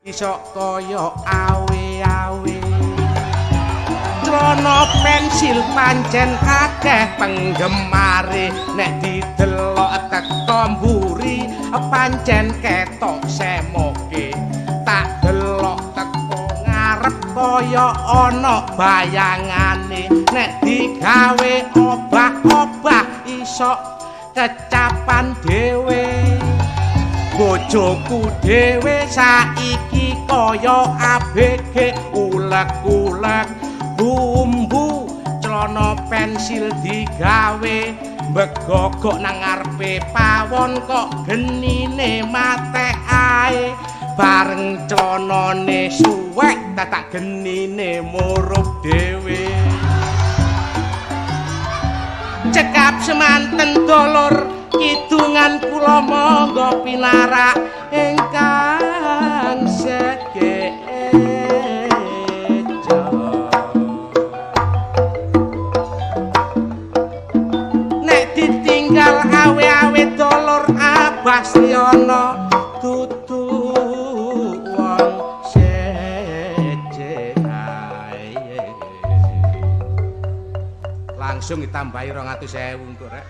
Iso kaya awe-awe. Celana pensil pancen akeh penggemare, nek didelok teko mburi pancen ketok semoke. Tak delok teko ngarep kaya ana bayangane, nek digawe obah-obah iso kecapan dhewe. Bojoku dhewe saiki kaya ABG, ulek-ulek bumbu. Celana pensil digawe mbegogok nang ngarepe pawon kok genine matek ae. Bareng celanane suwek dadak genine murup dhewe. Cekap semanten dulur, kidungan kula monggo pinarak ingkang segejo. Nek ditinggal awe-awe dulur Abah Sriyana dudu wong seje ae. Langsung ditambahi 200.000 engko rek.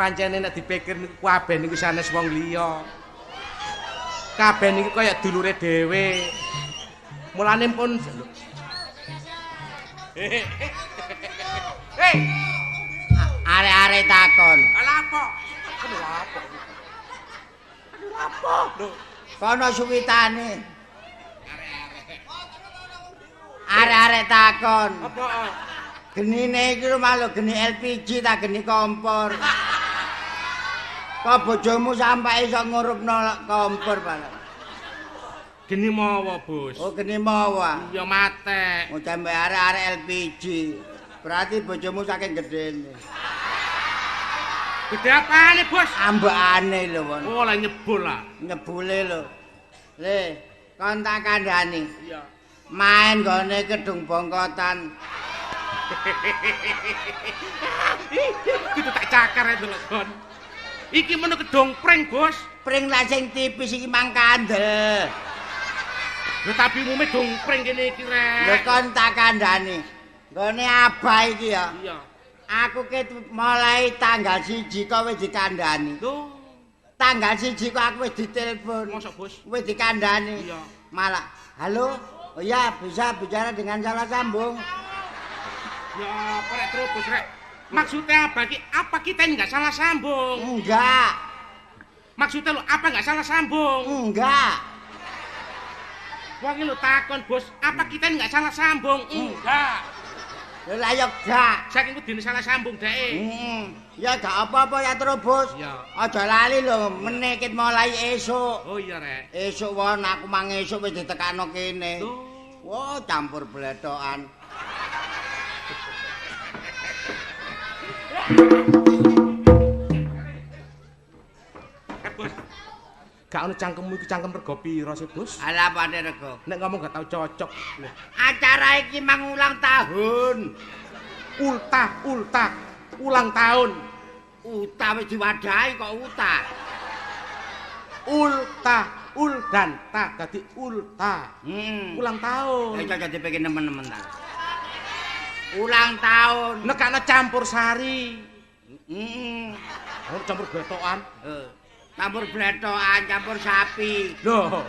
Pancene nek dipikir niku kabeh niku sanes wong liya. Kabeh niku kaya dulure dhewe. Mulane pun hei, arek-arek takon. Lha apa? Lha apa? Lha apa? Lho, kono suwitane. Arek-arek takon. Apa? Genine iki lho geni LPG ta geni kompor. Kok bojomu sampai iso ngurupno kompor, Pak? Geni mawa, Bos. Oh, geni mawa. Iya matek. Oh, sampe arek-arek LPG. Berarti bojomu saking gedene. Gede apane, Bos? Ambekane lho, Won. Oh, lah nyebul lah. Nyebule lho. Le, kon tak kandhani. Iya. Main gone Kedung Bongkotan. Kudu tak cakar ae delok kon. Iki menu Kedung Pring, Bos. Pring lah sing tipis iki mang kandel. Lho tapi umume dong pring kene iki rek. Lho kon tak kandhani. Nggone Abah iki ya. Iya. Aku ket mulai tanggal 1 kok wis dikandhani. Lho, tanggal 1 kok aku wis ditelepon. Mosok, Bos? Wis dikandhani. Iya. Malah, "Halo? Oh iya, bisa bicara dengan salah sambung." Ya, apa rek terus, rek? Maksudnya apa iki? Apa kita ini enggak salah sambung? Enggak. Maksudnya lo apa enggak salah sambung? Enggak. Wong iki lho takon, Bos, apa kita ini enggak salah sambung? Enggak. Lho lah ya gak. Saking kudune salah sambung dheke. Heeh. Ya gak apa-apa ya terus, Bos. Iya. Aja lali lho, meneh mulai esuk. Oh iya rek. Esuk won aku mang esuk wis ditekakno kene. Lho. Wah, campur bletokan. Bos. Gak ono cangkemmu iki cangkem rega pira sih, Bos? Alah apane rega? Nek ngomong gak tau cocok. Acara iki mang ulang tahun. Ultah, ultah, ulang tahun. Utah wis diwadahi kok utah. Ultah, ul dan ta dadi ultah. Ulang tahun. Ya cocok dipikir nemen-nemen ta. Ulang tahun. Nekakno campur sari. Heeh. Oh, campur bletokan. Heeh. Campur bletokan, campur sapi. Lho.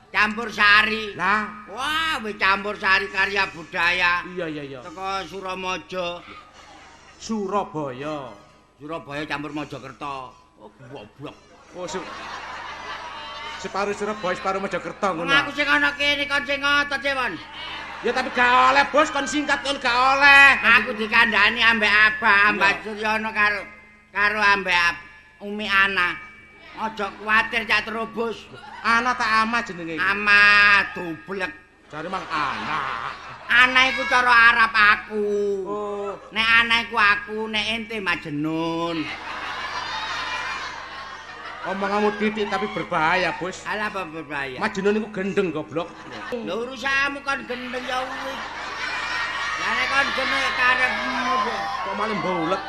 Campur sari. Lah, wah, wis campur sari karya budaya. Iya, iya, iya. Teko Suramaja. Surabaya. Surabaya campur Mojokerto. Oh, goblok. Oh, separuh Surabaya, separuh Mojokerto ngono. Aku sing ana kene kon sing ngotot, Won. Ya tapi gak oleh, Bos, kon singkat kon gak oleh. Aku dikandhani ambek Abah, Mbah Suryono karo ambek Umi Ana. Aja kuwatir Cak Trubus. Ana tak ama jenenge iki? Ama dublek. Jare mang ana. Ana iku cara Arab aku. Oh, nek ana iku aku, nek ente Majnun. Omonganmu titik tapi berbahaya, Bos. Alah apa berbahaya? Majnun iku gendeng goblok. Lho urusanmu kon gendeng ya wis. Lah nek kon gendeng karepmu kok malah mbolet.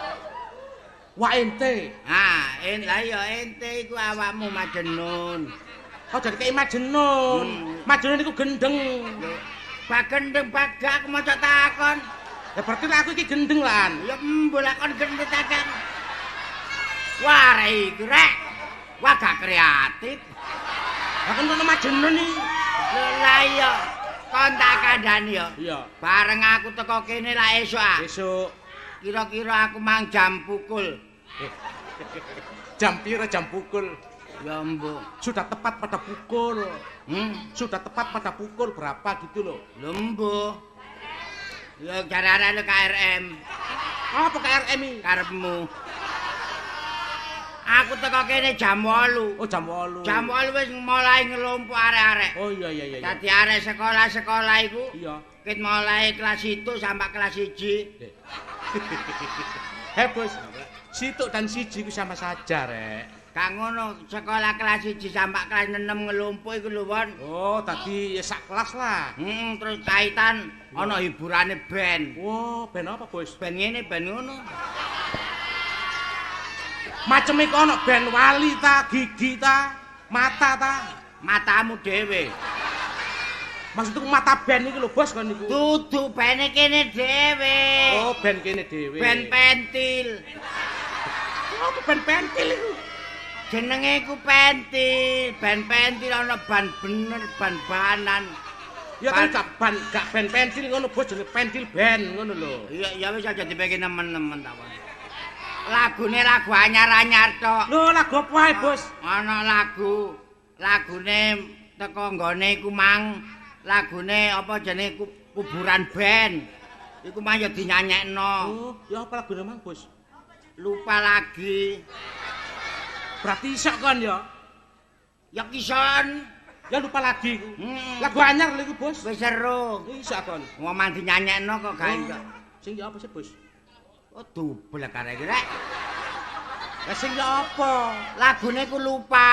Wah ente. Ah, lah ya ente iku awakmu Majnun. Aja dikeki Majnun. Majnun niku gendeng. Bak gendeng bagak aku maca takon. Ya berarti aku iki gendeng lan. Ya embuh lak kon gendeng takon. Wah, rek iki rek. Wah gak kreatif. Lah kon ono Majnun iki. Lah iya. Kon tak kandhani ya. Iya. Bareng aku teko kene lak esuk ah. Esuk. Kira-kira aku mang jam pukul. Jam pira jam pukul? Ya embuh. Sudah tepat pada pukul. Sudah tepat pada pukul berapa gitu loh. Lho embuh. Ya jarane KRM. Apa KRM iki? Karepmu. Aku teko kene jam 8. Oh, jam 8. Jam 8 wis mulai ngelumpuk arek-arek. Oh iya iya iya. Dadi arek sekolah-sekolah iku. Iya. Ket mulai kelas 1 sampai kelas 1. Hei bos, situk dan siji iku sama saja rek. Gak ngono, sekolah kelas 1 sampai kelas 6 ngelumpuk iku lho, Won. Oh, tadi ya sak kelas lah. Heeh, terus kaitan ana hiburane band. Wah, band apa, Bos? Band ngene, band ngono. Macem iku ana band wali ta, gigi ta, mata ta. Matamu dhewe. Maksudku mata band iku lho, Bos, kon niku. Dudu band kene dhewe. Oh, band kene dhewe. Band pentil. Oh, band pentil iku. Jenenge iku pentil, band pentil ana ban bener, ban banan. Ya kan gak ban, gak band pentil ngono, Bos, jenenge pentil band ngono lho. Iya, ya wis aja dipikir nemen-nemen ta, Won. Lagune lagu anyar-anyar tok. Lho, lagu apa ae, Bos? Ana lagu, lagune teko nggone iku mang, lagune apa jenenge kuburan band. Iku mang ya dinyanyekno. Oh, ya apa lagune mang, Bos? Lupa lagi. Berarti isok kon ya? Ya kison. Ya lupa lagi iku. Lagu anyar lho iku, Bos. Wis seru. Isok kon. Wong mandi nyanyekno kok gak iso. Sing ya apa sih, Bos? Oh, dobel karek iki rek. Lah sing ya apa? Lagune ku lupa.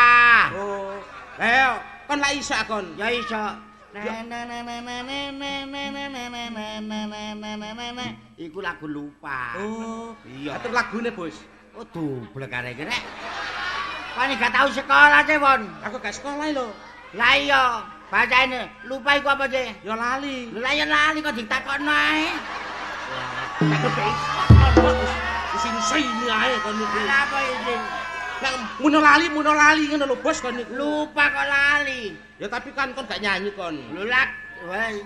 Oh. Lah kon lak iso kon. Ya iso. Na na na na na na na na na na na na na na. Iku lagu lupa. Oh, iya. Atur lagune, Bos. Oh, dobel karek iki rek. Kon gak tau sekolah sih, Won. Aku gak sekolah lho. Lah iya, bacane lupa iku apa sih? Ya lali. Lah ya lali kok ditakokno ae. Isin sini ae kon niku. Lha apa isin? Lah muno lali ngono lho, Bos, kon niku. Lupa kok lali. Ya tapi kan kon gak nyanyi kon. Lho lak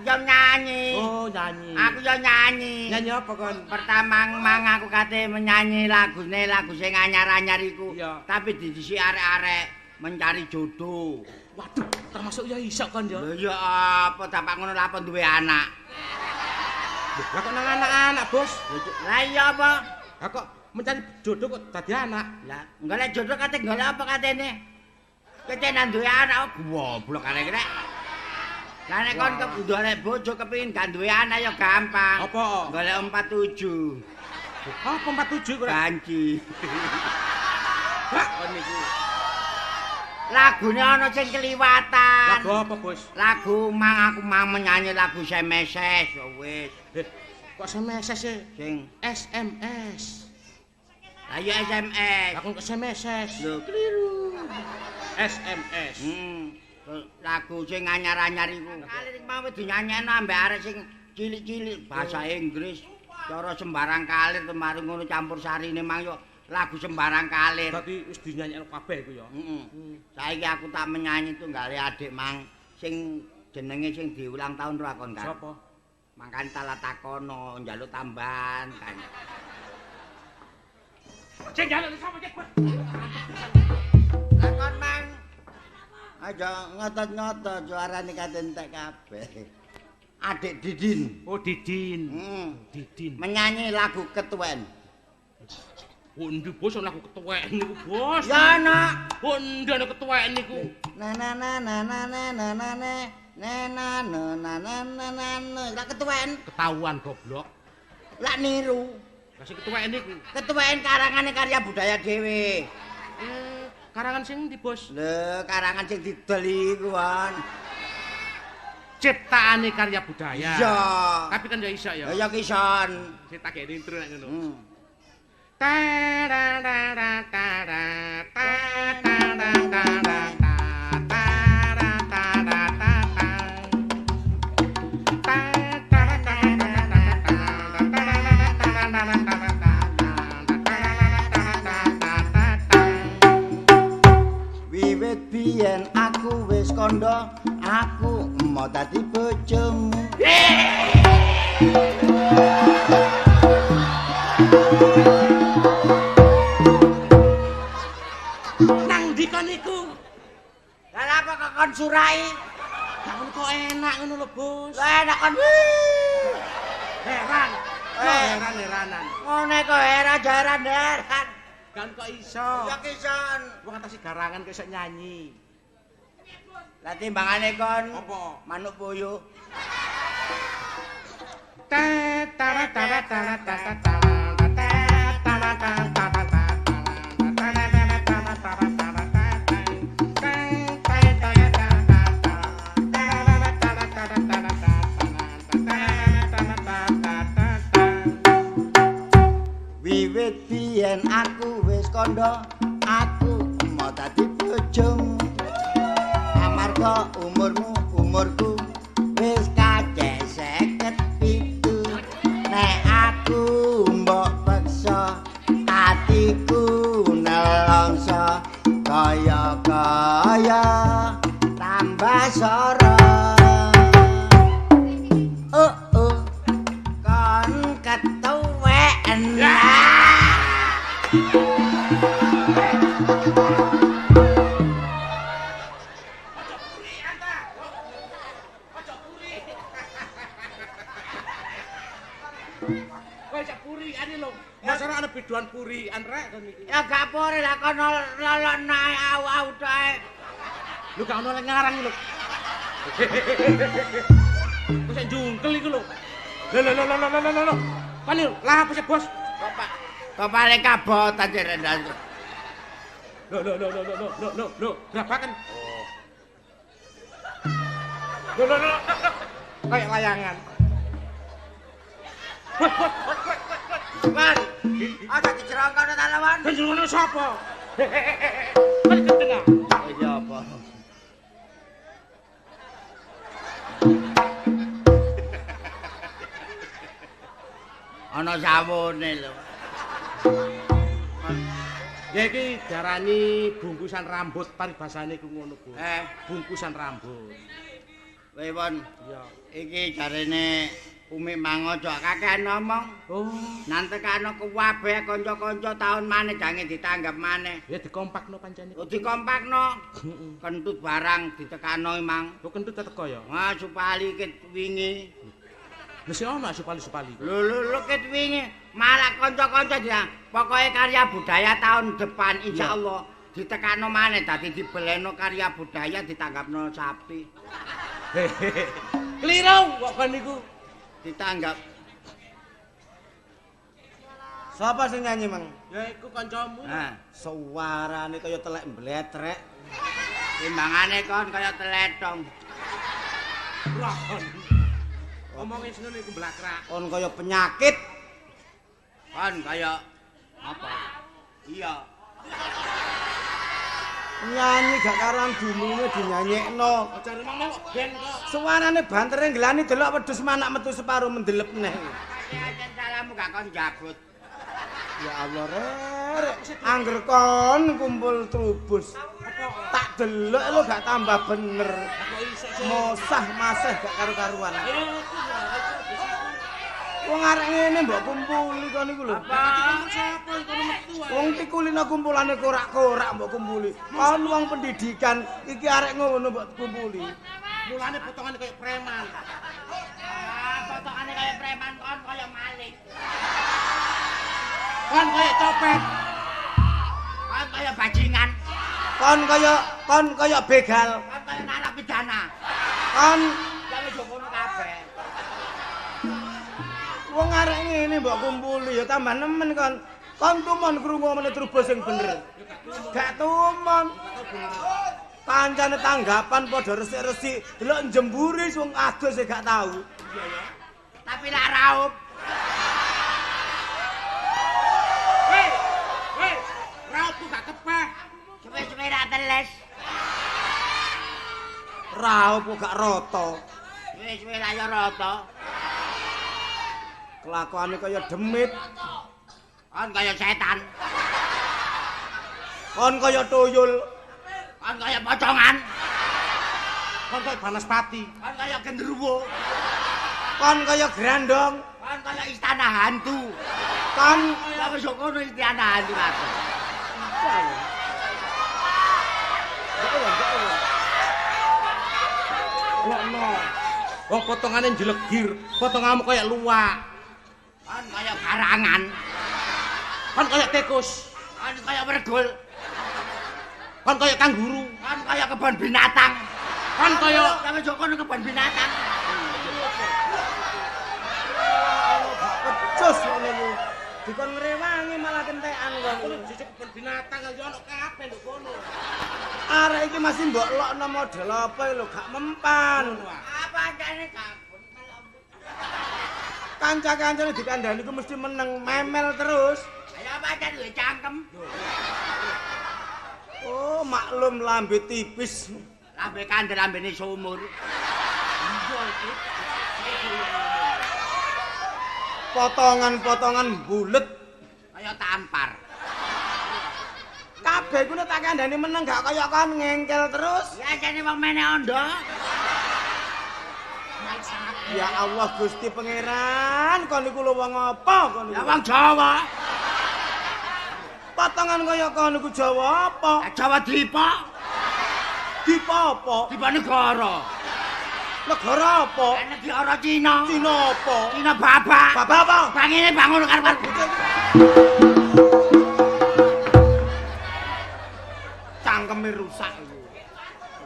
ya nyanyi. Oh, nyanyi. Aku ya nyanyi. Nyanyi apa kon? Pertama mang aku kate menyanyi lagune lagu sing anyar-anyar iku. Tapi didisi arek-arek mencari jodoh. Waduh, termasuk ya iso kon ya. Lho ya apa dapak ngono lha apa duwe anak. Lah kok nang anak-anak, Bos? Lah iya apa? Lah kok mencari jodoh kok dadi anak? Lah golek jodoh kate golek apa katene? Kate nang duwe anak goblok arek rek. Lah nek kon golek bojo kepengin gak duwe anak ya gampang. Apa? Golek 47. Apa 47 kok? Banci. Hah, kon niku. Lagune ana sing keliwatan. Lagu apa, Bos? Lagu mang aku mang menyanyi lagu SMS ya wis. Kok SMS sih? Sing SMS. Lah ya SMS. Lah kok SMS? Lho keliru. SMS. Lagu sing anyar-anyar iku. Kali sing mau dinyanyekno ambek arek sing cilik-cilik bahasa Inggris. Cara sembarang kalir kemarin ngono campur sarine mang yo lagu sembarang kalir. Berarti wis dinyanyekno kabeh iku ya. Heeh. Saiki aku tak menyanyi tunggale adik mang sing jenenge sing diulang tahun ro akon kan. Sapa? Mangkane tala takono njaluk tambahan kan. Sing njaluk sapa cek, Bos? Lakon mang. Aja ngotot-ngotot suarane kate entek kabeh. Adik Didin. Oh, Didin. Didin. Menyanyi lagu ketuwen. Endi bos lagu ketuweken niku, Bos? Ya ana. Endi ana ketuweken niku? Na na na na na na na na na na na na na na na. Lah ketuweken. Ketahuan goblok. Lah niru. Lah sing ketuweken niku. Ketuweken karangane karya budaya dhewe. Karangan sing endi, Bos? Lho, karangan sing didol iku, Won. Ciptaane karya budaya. Iya. Tapi kan ya iso ya. Ya kison. Sing tak gek intro nek ngono. Ta ta ta ta ta ta ta ta ta ta ta aku wis kandha, aku mau dadi bojomu. Nang ndi kon iku? Lah apa kok kon surai? Gak ngono kok enak ngono lho, Bos. Lah enak kon. Heran. Heran-heranan. Ngene kok heran heran. Kan kok iso? Ya iso. Wong atase garangan kok iso nyanyi. Lah timbangane kon apa? Manuk puyuh. Ta ta ta ta ta ta ta ta ta ta ta ta ta. Wiwit biyen aku wis kandha, aku mau dadi bojomu. Amarga umurmu umurku wis kacek 57. Nek aku mbok peksa, atiku nelongso kaya-kaya tambah soro. Oh oh, kon ketuweken. Biduan purian rek kon iki. Ya gak pore lah kon lolok nae au-au tok. Lho gak ono lek ngarang iki lho. Kok sik jungkel iku lho. Lho lho lho lho lho lho. Kon lha apa sih, Bos? Kok Pak, kok paling kabotan rendan. Lho lho lho lho lho lho lho lho, grabaken. Lho lho lho. Kayak layangan. Bos, bos, bos, bos. Wan, aja dijerongkono ta lho, Wan. Dijerongkono sapa? Kon ketengah. Oh iya apa? Ana sawone lho. Ya iki diarani bungkusan rambut, paribasane iku ngono, Bu. Bungkusan rambut. Kowe, Won. Iya. Iki jarene Umi Mangojo kakean ngomong. Oh, nantekano kuwabeh kanca-kanca taun maneh jange ditanggap maneh. Ya dikompakno pancene. Oh, dikompakno. Kentut barang ditekano mang. Kok kentut teko ya? Wah, supali ket wingi. Lho sik ono supali-supali. Lho lho lho ket wingi malah kanca-kanca dia. Pokoke karya budaya tahun depan insyaallah ditekano maneh dadi dibeleno karya budaya ditanggapno sapi. Keliru kok kon niku. Ditanggap. Sapa sing nyanyi, Mang? Ya iku kancamu. Ha, suarane kaya telek mbletrek. Timbangane kon kaya teletong. Ora. Omonge sing ngene iku mblakrak. Kon kaya penyakit. Kon kaya apa? Iya. Nyanyi gak karuan dununge dinyanyekno. Jare mang kok ben kok. Suarane bantere nglani delok wedhus manak metu separo mendelep neh. Ajen salamu gak kon jabut. Ya Allah rek, angger kon kumpul trubus. Tak delok lho gak tambah bener. Mosah maseh gak karu-karuan. Wong arek ngene mbok kumpuli kon niku lho. Wong tikulino kumpulane korak-korak mbok kumpuli. Kon wong pendidikan iki arek ngono mbok kumpuli. Mulane potongane kaya preman. Ah, potongane kaya preman kon kaya maling. Kon kaya copet. Kon kaya bajingan. Kon kaya begal. Kon kaya narapidana. Kon ya wis ngono kabeh. Wong arek ngene mbok kumpuli ya tambah nemen kon. Kon tumon krungu omone Trubus sing bener. Gak tumon. Kancane tanggapan padha resik-resik, delok njemburi wong adoh sing gak tau. Tapi lak raup. Hei, hei, raupku gak kepeh. Suwe-suwe ra teles. Raupku gak rata. Suwe-suwe ra ya rata. Kelakuane kaya demit. Kon kaya setan. Kon kaya tuyul. Kon kaya pocongan. kaya banaspati. Kon kaya gendruwo. Kon kaya grandong. Kon kaya istana hantu. Kon kaya wis kono istana hantu kabeh. Lokno. Wong potongane njlegir, potonganmu kaya luwak. Kon kaya garangan. Kon kaya tikus. Kon kaya wergul. Kon kaya kanguru. Kon kaya kebon binatang. Kon kaya sampe kono kebon binatang. Pecus ngono ku. Dikon ngrewangi malah kentekan kon. Kono jejeg kebon binatang ya ono kabeh lho kono. Arek iki masih mbok lokno model apa lho gak mempan. Apa ancane gak kanca-kancane dikandani iku mesti meneng memel terus. Ya apa ancane duwe cangkem. Oh, maklum lambe tipis. Lambe kandel lambene sumur. Potongan-potongan bulet kaya tampar. Kabeh ku nek tak kandhani meneng gak kaya kon ngengkel terus. Ya jane wong mene ondo. Ya Allah Gusti Pangeran, kon iku lho wong apa kon iku? Ya wong Jawa. Potongan kaya kon iku Jawa apa? Jawa Dipa. Dipa apa? Dipa negara. Negara apa? Negara Cina. Cina apa? Cina babak. Babak apa? Bangine bangun karo cangkeme rusak iku.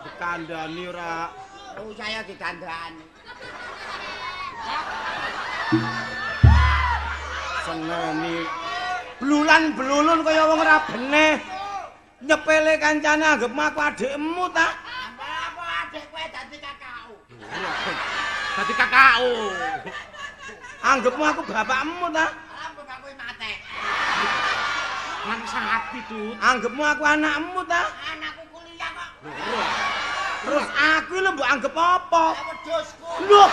Dikandani ora. Oh, saya dikandani. Seneni. Blulan-blulun kaya wong ora beneh. Nyepele kancane anggep aku adikmu ta? Apa adik kowe dadi kakakku? Dadi kakakku. Anggepmu aku bapakmu ta? Lah bapakku mate. Nang ati, Dut. Anggepmu aku anakmu ta? Anakku kuliah kok. Terus aku lho mbok anggep apa? Wedhusku. Lho.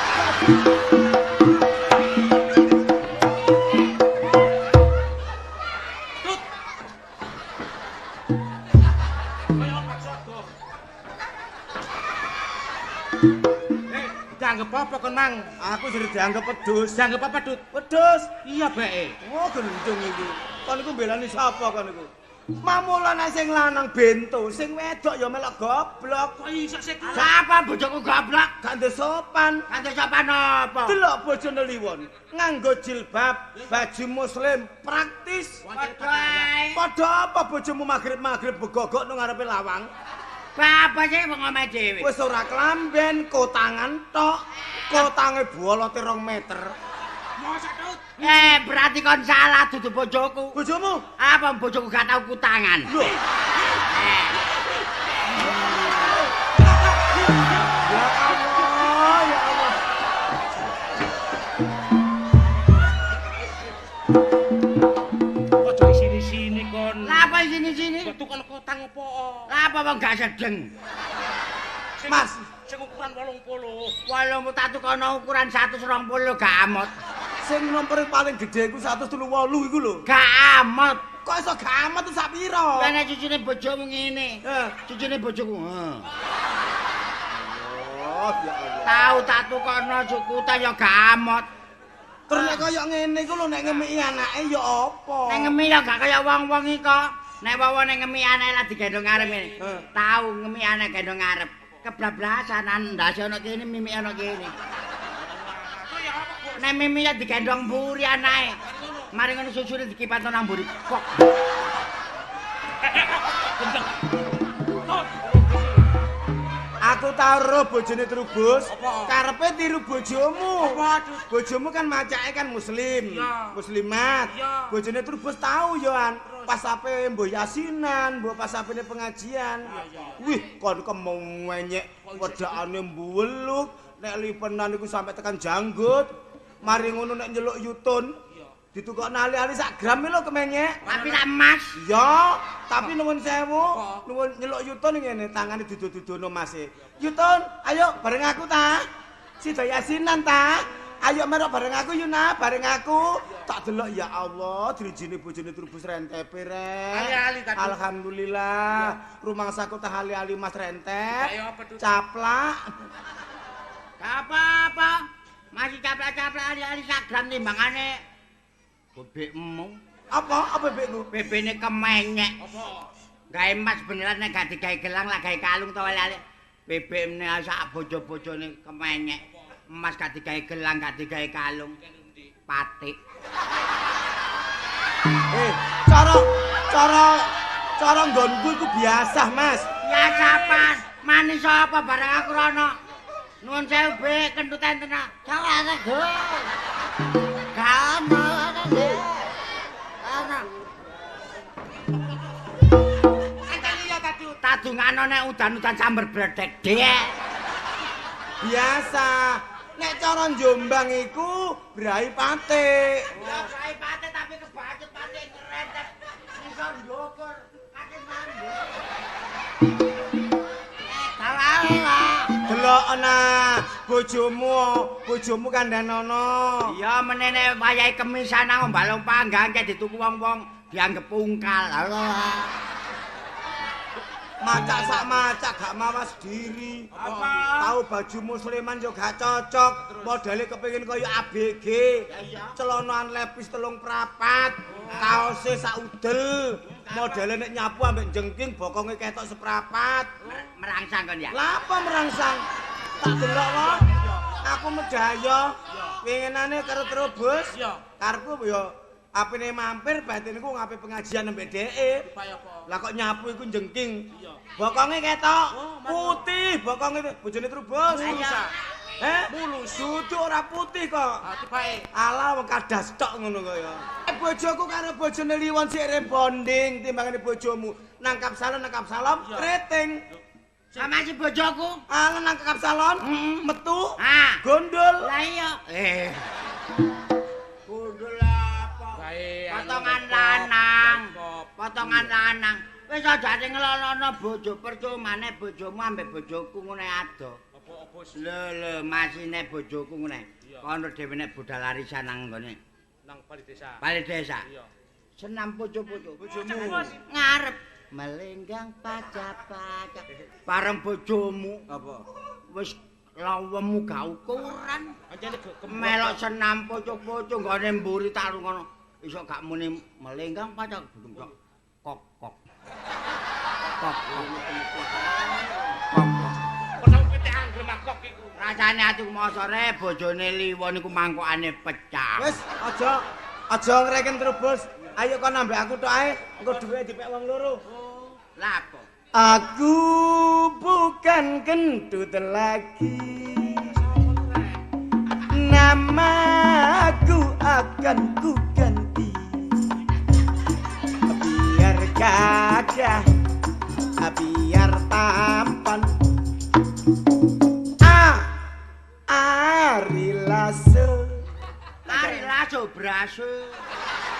Tut. Kaya obat sodo. Dianggep apa kon, Mang? Aku jadi dianggep wedhus. Dianggep apa, Dut? Wedhus. Iya, bae. Oh, gendung iki. Kon iku mbelani sapa kon iku? Mamula nek sing lanang bento, sing wedok ya melok goblok. Kok iso sik? Lah apa bojoku goblok? Gak ndek sopan. Gak ndek sopan apa? Delok bojone Liwon, nganggo jilbab, baju muslim, praktis. Padha ae. Padha apa bojomu magrib-magrib begogok nang ngarepe lawang? Apa sih wong omahe dhewe? Wis ora klamben, kotangan tok. Kotange bolote 2 meter. Mosok, Dut? Berarti kon salah dudu bojoku. Bojomu? Apa bojoku gak tau kutangan? Lho. Ya Allah, ya Allah. Ojo sini-sini kon. Lah apa sini-sini? Kok tukon kotang opo? Lah apa wong gak sedeng? Mas, sing ukuran 80. 80 tak tukono ukuran 120 gak amot. Sing nomor paling gedhe iku 138 iku lho. Gak amot. Kok iso gak amot itu sak pira? Lah nek cucune bojomu ngene. Cucune bojoku. Heeh. Oh, ya Allah. Tau tak tukono cukutan ya gak amot. Terus nek kaya ngene iku lho nek ngemiki anake ya apa? Nek ngemiki ya gak kaya wong-wong iki kok. Nek wong nek ngemiki anake lah digendong ngarep ngene. Tau ngemiki anake gendong ngarep. Kebablasan ndase ana kene mimik ana kene. Nek mimik ya digendong mburi anake. Mari ngono susune dikipatno nang mburi. Kok. Aku tau ro bojone Trubus, karepe tiru bojomu. Bojomu kan macake kan muslim, muslimat. Bojone Trubus tau yo an pas ape mbuh yasinan, mbuh pas apene pengajian. Wih, kon kemenyek wedakane mbuweluk, nek lipenan iku sampe tekan janggut. Mari ngono nek nyeluk yutun, ditukokno ali-ali sak gram lho kemenyek. Tapi tak emas. Iya, tapi nuwun sewu, nuwun nyeluk yutun ngene, tangane didududono mase. Yutun, ayo bareng aku ta. Sida yasinan ta. Ayo merok bareng aku Yuna, bareng aku. Tak delok ya Allah, drijine bojone Trubus rentepe rek. Ali-ali tadi. Alhamdulillah, rumangsaku tah ali-ali Mas rentep. Caplak. Gak apa-apa. Masih caplak-caplak ali-ali sak gram timbangane bebekmu. Apa? Apa bebekku? Bebene kemenyek. Apa? Gawe emas beneran nek gak digawe gelang lak gawe kalung to ali-ali. Bebekne sak bojo-bojone kemenyek. Emas gak digawe gelang, gak digawe kalung. Patik. Cara nggonku iku biasa, Mas. Biasa pas. Manis apa barang aku rono. Nuwun sewu, Bek, kentutan tenan. Salah go. Gak ono. Ana. Kancane ya tadi. Tadungano nek udan-udan samber bledek, Dek. Biasa. Nek cara Jombang iku brai patik. Ya brai patik tapi kebacut patik ngerentep. Iso ndukur kate mambu. Salah. Delok ana bojomu, bojomu kandhanono. Iya menene wayahe kemisan nang Balong Panggang kek dituku wong-wong dianggep ungkal. Macak sak macak gak mawas diri. Apa? Tahu baju musliman yo gak cocok, modele kepengin kaya ABG. Celonoan lepis 3 prapat, kaose sak udel. Modele nek nyapu ambek jengking bokonge ketok seprapat. Merangsang kon ya. Lah apa merangsang? Tak delok wae. Aku medaya. Winginane karo Trubus. Karepku yo apene mampir batinku ngape pengajian ambek dheke. Lah kok nyapu iku jengking. Bokonge ketok putih, bokonge bojone Trubus. Heh, mulus. Dudu ora putih kok. Ah, tibake. Alah wong kadas tok ngono kok ya. Bojoku karo bojone Liwon sik rebonding timbangane bojomu. Nangkap salon, keriting. Sama si bojoku. Alah nangkap salon, metu. Gondol. Lah iya. Gondol apa? Potongan lanang. Potongan lanang. Wis aja ngelono bojo percumane bojomu ambek bojoku ngene ado. Apa-apa. Lho lho masine bojoku ngene. Kono dhewe nek budal arisan nang nggone. Nang bali desa. Bali desa. Iya. Senam bojo-bojo. Bojomu ngarep melenggang pacak-pacak. Bareng bojomu apa? Wis lawemu gak ukuran. Pancene melok senam bojo-bojo nggone mburi tak ngono. Iso gak muni melenggang pacak kok kok. Kok kok. Kok. Kok pitik angger mangkok iku. Rasane atiku mosore bojone Liwon iku mangkokane pecah. Wis aja aja ngreken Trubus. Ayo kon ambek aku tok ae, engko duwe dipek wong loro. Lah apa? Aku bukan kentut lagi. Namaku akan ku ganti. Biar gagah, biar tampan. Ari Lasso. Ari Lasso braso.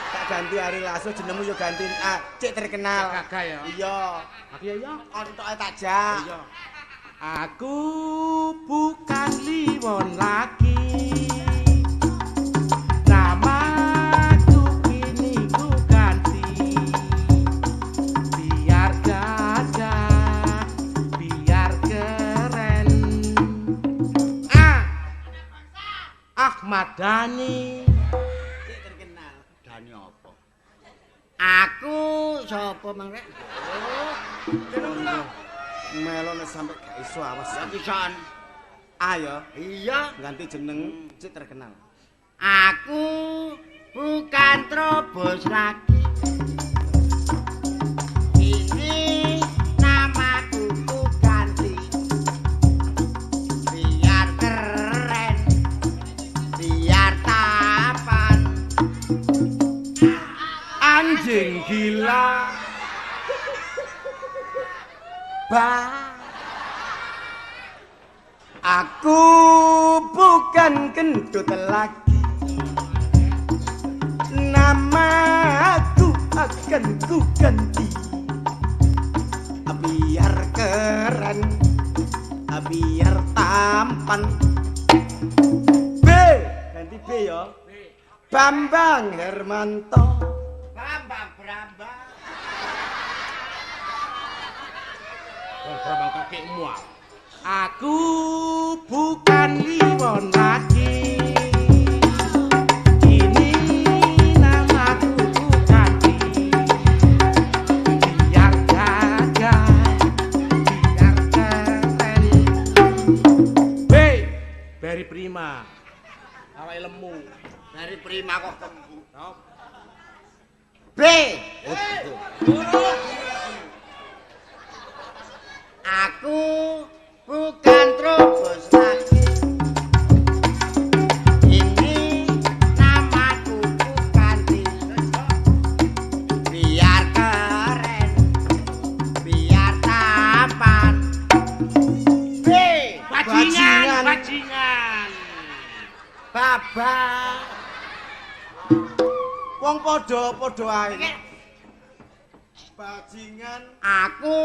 Tak ganti Ari Lasso jenengmu yo ganti A, cek terkenal. Gagah ya. Iya. Aku ya iya. Kontoke tak jak. Iya. Aku bukan Liwon lagi. Namaku kini ku ganti. Biar gagah, biar keren. Ahmad Dhani. Cek terkenal. Dhani apa? Aku sapa mang rek? Jenengmu lho. Melone sampe gak iso awas. Ya pisan. Ayo. Iya, ganti jeneng cek terkenal. Aku bukan Trubus lagi. Ini namaku ku ganti. Biar keren, biar tampan. Anjing gila. Ba. Aku bukan kentut lagi. Namaku akan ku ganti. Biar keren, biar tampan. B, ganti B ya. Bambang Hermanto. Bambang Brambang. Brambang kakekmu. Aku bukan Liwon lagi. Ini namaku ganti. Biar gagah, biar keren. Hey, Barry Prima. Awake lemu. Barry Prima kok kembu. B. Aku bukan Trubus lagi. Ini namaku ganti. Biar keren, biar tampan. B. Bajingan, bajingan. Baba. Wong padha-padha ae. Bajingan. Aku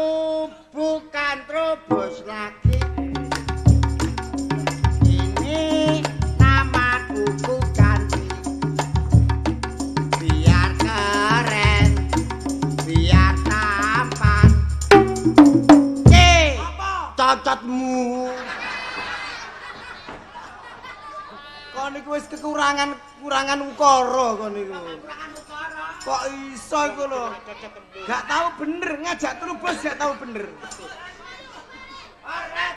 bukan Trubus lagi. Ini namaku ganti. Biar keren, biar tampan. C. Cocotmu. Kon niku wis kekurangan ukara kon niku. Kok iso iku lho? Gak tahu bener ngajak Trubus gak tahu bener.